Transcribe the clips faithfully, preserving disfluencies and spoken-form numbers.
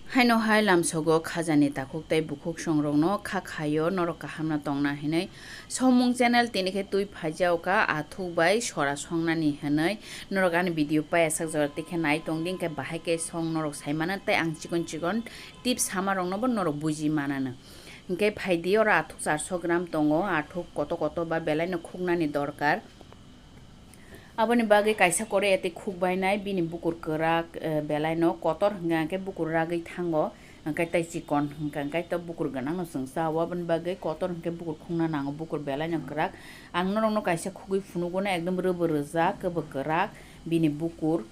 Haino hai lamsogo khajani takhuk tei bukhuk songrokno kha khaio norok kahamno tongna hinwi. Somung channel tini khe twi phaijao ka athuk bai sora songnani hinwi norok ani video paiyasak jora tikhe nai tongdi, hinkhe bahai khe song norok sai mano tei ang chikon chikon tips hamaroknobo norok buji manano. Hinkhe phaidi oro athuk charso gram tongo, athuk koto koto ba belaino khuknani dorkar. Aboni bagwi kaisa kore ete khukbainai, bini bukur kwrak, eh, belaino kotor hwnkha hwnkhe bukur ragwi thango, hwnkhe tei chikon hwnkha hwnkhe to bukur gwnangno chwng chao, aboni bagwi kotor hwnkhe bukur khukna nango, bukur belaino kwrak. Ang norokno kaisa khugwi phunugo na ekdom rwbo rwjak, kwbo kwrak bini bukur.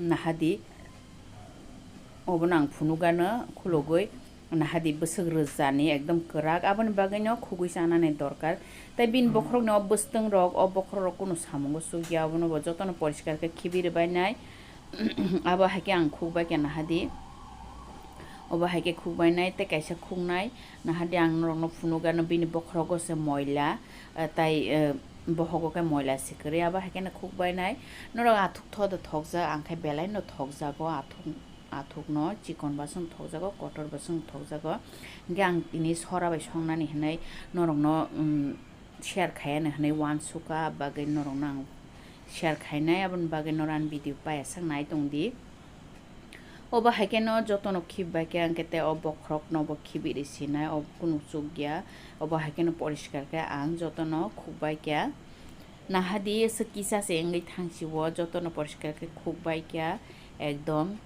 Nahadi, obono ang phunukgano khulugwi, nahadi bwswk rwjani ekdom kwrak, aboni bagwino khugwi chanani dorkar. Tei bini bokhorokni o bwswtwng rok, o bokhorok rok kunu samungo chukya, obono bo jotono poriskar khe khibi rwbainai. Abo hai khe ang khukbai khe nahadi, obo hai khe khukbainai tei kaisa khuknai, nahadi ang norokno phunukgano bini bokhorogo se moila, eh, tai, eh, bohogo khe moila se kwrwi, abo hai kheno khukbainai. Norok athuk thodo thokjak, ang khe belaino thokjago, athuk, athukno chikon basong thokjago, kotor basong thokjago. Hinkhe ang tini sora bai songnani hinwi norokno, um, share khaiya hinwi uansukha, bagwi norokno ang share khainai, aboni bagwi norok ani video paiyasak nai tongdi. Obo hai kheno jotono khibbai khe, ang khe tei o bokhorokno bo khibi rw sinai, o kunu chukya. Obo hai kheno poriskar khe ang jotono khukbai khe. Nahadi se kisa se wngwi thangsi o, jotono poriskar khe khukbai khe ekdom.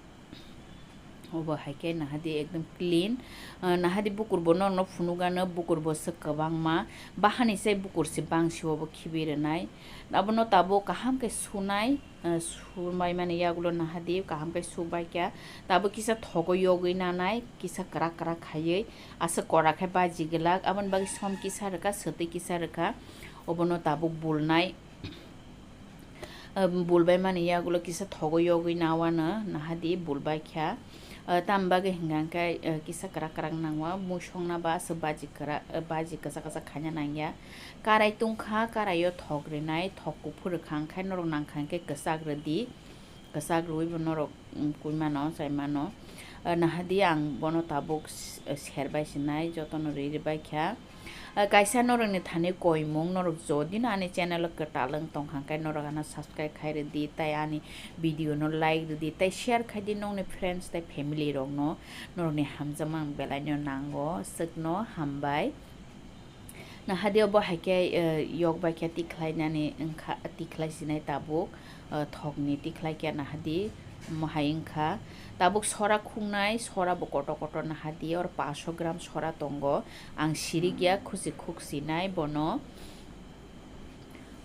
Obo hai khe nahadi ekdom clean. Ah, nahadi bukur bo norokno phunukgano, bukur bo se kwbangma. Bahani se bukur se bangsi obo khibi rwnai. Abono tabuk kaham khe sunai. Ah, sumai mani yagulo nahadi kaham khe subai kha. Tabuk kisa thogo yogwi nanai, kisa kwrak kwrak khaiwi, aswk kora khe baji glak. Aboni bagwi som kisa rwkha, swtwi kisa rwkha. Obono tabuk bulnai, ah, bulbai mani yagulo kisa thogo yogwi nawano nahadi bulbai kha. Ah, tam bagwi hwnkha khe, ah, kisa kwrak kwrak nangwa, mui songna ba aswk baji kwrak, ah, baji kwchak kwchak khaina nangya. Karai tungkha, karaio thok rinai, thok kuphur rwkha, hwnkhe norok nangkha hwnkhe kwchak rwdi, kwchak rwui bo norok, mm, kui mano, chai mano. Ah, nahadi ang bono tabuk s-, serbai sinai, jotono ri rwbai kha. Ah, kaisa norokni thani koimung, norok jodi no ani channel o kwtal wng tongkha, hwnkhe norok ano subscribe khai rwdi, tai ani video no like rwdi, tai share khaidi nokni friends tai family rokno, norokni hamjakma ang belaino nango, swkno hambai. Nahadi obo hai khe, eh, yok bai khe tikhlai nani wngkha, tikhlai sinai tabuk, eh, thokni tikhlai khe nahadi omo hai wngkha. Tabuk sora khuknai, sora bo kotor kotor nahadi, oro paanch sho gram sora tongo. Ang sirikya, khusi khuk sinai bono.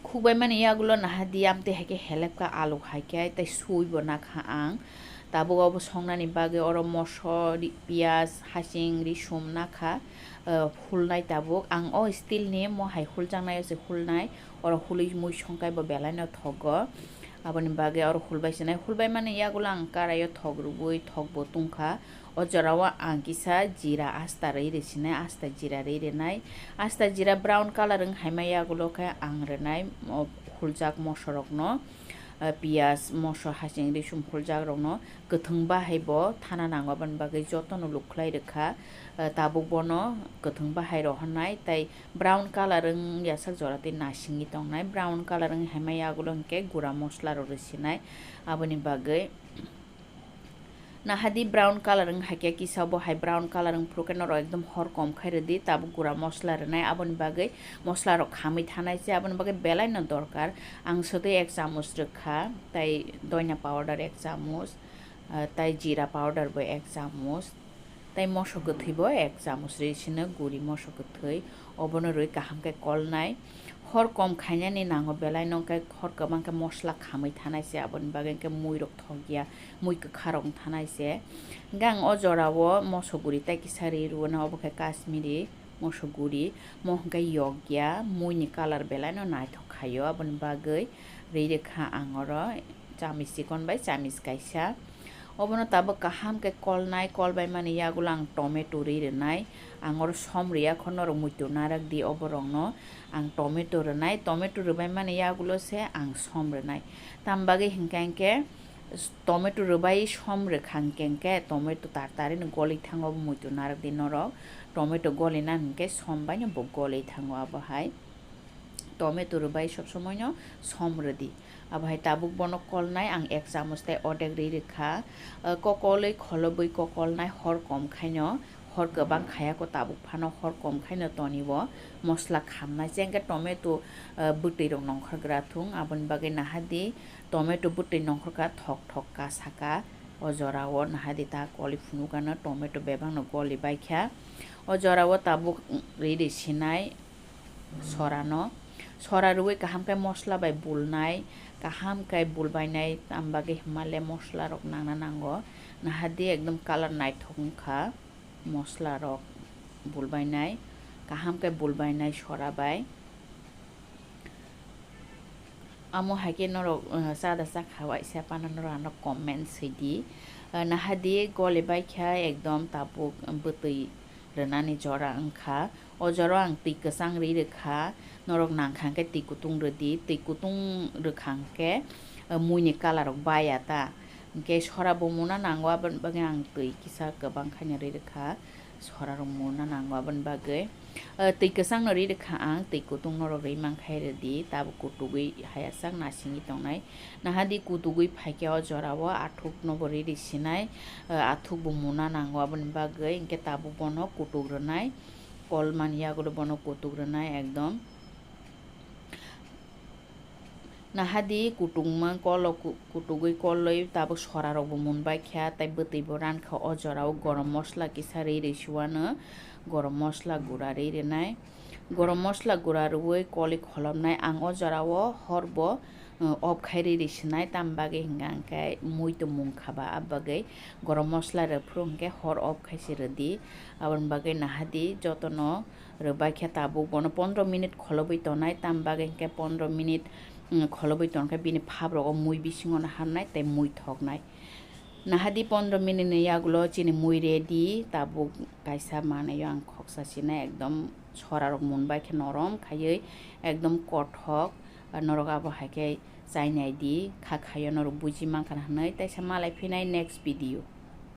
Khukbai mani yagulo nahadi amtwi hai khe helepkha, alu hai khe tei sui bo nakha ang. Tabuk obo songnani bagwi oro moso, ri-, piyaj, hasing, risum nakha, eh, hulnai tabuk. Ang o steel ni mo hai huljaknai o se hulnai. Oro hului mui songkai bo belai no thogo. Aboni bagwi oro hulbai sinai. Hulbai mani yagulo ang karai o thok rwui thok bo tungkha. O jora o ang kisa jira asta rwi rw sinai, asta jira rwi rwnai. Asta jira brown colour wng hai ma yagulo khe ang rwnai, o huljak moso rokno, eh, piyaj, moso, hasing, risum huljak rokno kwthwng bahai bo thana nango, aboni bagwi jotono luk khlai rwkha. Eh, tabuk bono kwthwng bahai rohornai tei brown colour wng yasak jora tei nasingwi tongnai. Brown colour wng hai ma yagulo hwnkhe gura mosla rok rw sinai, aboni bagwi. Nahadi brown colour wng hai khe kisa bo hai brown colour wng phuru khe norok ekdom hor kom khai rwdi, tabuk gura mosla rwnai, aboni bagwi mosla rok khamwi thanai se, aboni bagwi belai no dorkar. Ang swtwi ek chamuch rwkha, tai doina powder ek chamuch, ah, tai jira powder bo ek chamuch, tai moso kwthwi bo ek chamuch rwi sino guri moso kwthwi, obono rwi kaham khe kolnai. Hor kom khainani nango belai no, hwnkhe hor kwbang khe mosla khamwi thanai se, aboni bagwi hwnkhe mui rok thok ya. Mui kwkha rok wng thanai se. Hwnkhe ang o jora o moso guri tai kisa ri rw nai, obo khe Kashmiri moso guri. Mo hwnkhe yok ya, mui ni colour belai no naithok khai o, aboni bagwi ri rwkha ang oro chamich chikon bai chamich kaisa. Obono tabuk kaham khe kolnai, kolbai mani yagulo ang tomato ri rwnai. Ang oro som rwya kho, norok muitu narak di oborok no. Ang tomato rwnai, tomato rwbai mani yagulo se ang som rwnai. Tam bagwi hwnkhe hwnkhe Tomato rwbai som rwkha hwnkhe, hwnkhe tomato tar tarino goli thango, muitu narwk di norok. Tomato goli na hwnkhe som baino bo goli thango abohai. Tomato rwbai sob somoino som rwdi. Abohai tabuk bono kolnai ang ek chamoch tei odek ri rwkha. Ah, kokolwi kholobwi kokolnai hor kom khaino, hor kwbang khayako tabuk phano hor kom khaino tonibo mosla khamnai. Chengkhe tomato, ah, bwtwi rok nongkhorgra thung, aboni bagwi nahadi tomato bwtwi nongkhorkha thok thok ka saka. O jorao nahadi ta koli phunukgano tomato bebakno goli baikha. O jorao tabuk ri ri sinai sorano. Sora rwui kaham khe mosla bai bulnai, kaham khe bulbainai, tam bagwi hwnmale mosla rok nangna nango. Nahadi ekdom colour naithok wngkha mosla rok bulbainai, kaham khe bulbainai sora bai. Amo hai khe norok, uh, chada chakha waisa phano norok ano comment swi di. Uh, nahadi goli baikha ekdom tabuk bwtwi rwnani jora wngkha. O jora ang twi kwchang ri rwkha, norok nangkha hwnkhe twi kutung rwdi, twi kutung rwkha hwnkhe, uh, muini colour rok baya ta. Hwnkhe sora bo muna nango, aboni bagwi ang twi kisa kwbang khaino ri rwkha. Sora rok muna nango aboni bagwi. Ah, twi kwchang no ri rwkha ang, twi kutung norok ri mankhai rwdi, tabuk kutugwi hayasang nasingwi tongnai. Nahadi kutugwi phaikhe o jorao athuk nobo ri ri sinai, ah, athuk bo muna nango aboni bagwi, hwnkhe tabuk bono kutuk rwnai, kol man yagulo bono kutuk rwnai ekdom. Nahadi kutungma kolo ku-, kutugwi kolwi tabuk sora rok bo mun bai kha, tei bwtwi bo ran kha. O jora o gorom mosla kisa ri ri suwano, gorom mosla gura ri rinai. Gorom mosla gura rwui koli kholopnai. Ang o jora o hor bo, uh, off khai ri ri sinai, tam bagwi hwnka hwnkhe mui tongmung kha ba, abo bagwi gorom mosla rw phuru hwnkhe hor off khai se rwdi. Aboni bagwi nahadi jotono rwbai khe tabuk bono pondro minute kholobwi tonai, tam bagwi hwnkhe pondro minute, mm, kholobwi tonkhe bini phap rogo mui bisingo no hamnai tei mui thoknai. Nahadi pondro minute ni yagulo chini mui ready, tabuk kaisa manwi o ang khoksa sinai, ekdom sora rok mun bai khe norom khaiwi ekdom kothok, norok abo hai khe chainai di, kha khaio norok buji mankha hwnwi. Teisa malai phinai next video.